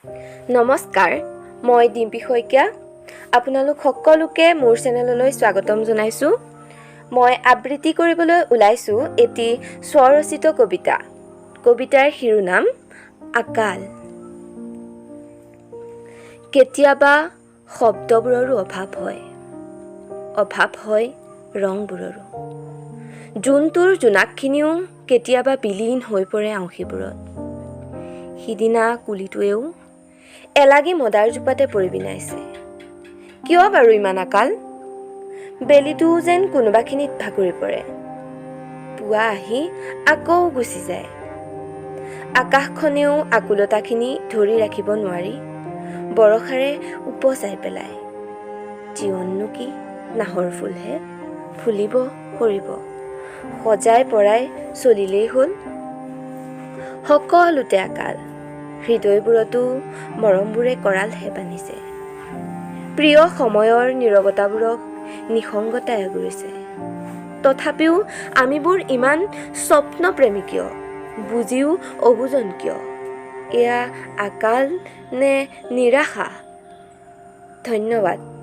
নমস্কাৰ, মই ডিম্পী শইকীয়া। আপোনালোক সকলোকে মোৰ চেনেললৈ স্বাগতম জনাইছোঁ। মই আবৃত্তি কৰিবলৈ ওলাইছোঁ এটি স্বৰচিত কবিতা। কবিতাৰ শিৰোনাম আকাল। কেতিয়াবা শব্দবোৰৰো অভাৱ হয়, অভাৱ হয় ৰংবোৰৰো। জোনটোৰ জোনাকখিনিও কেতিয়াবা বিলীন হৈ পৰে আউসীবোৰত। সিদিনা কুলিটোৱেও এলাগী মদাৰজোপাতে পৰি বিনাইছে। কিয় বাৰু ইমান আকাল? বেলিটোও যেন কোনোবাখিনিত ভাগৰি পৰে, পুৱা আহি আকৌ গুচি যায়। আকাশখনেও আকুলতাখিনি ধৰি ৰাখিব নোৱাৰি বৰষাৰে উপচাই পেলায়। জীৱননো কি, নাহৰ ফুলহে, ফুলিব সৰিব, সজাই পৰাই চলিলেই হ'ল। সকলোতে আকাল, হৃদয়বোৰতো মৰমবোৰে কৰালহে বান্ধিছে। প্ৰিয় সময়ৰ নীৰৱতাবোৰক নিসংগতাই আগুৰিছে। তথাপিও আমিবোৰ ইমান স্বপ্নপ্ৰেমী কিয়? বুজিও অবুজন কিয়? এয়া আকাল নে নিৰাশা? ধন্যবাদ।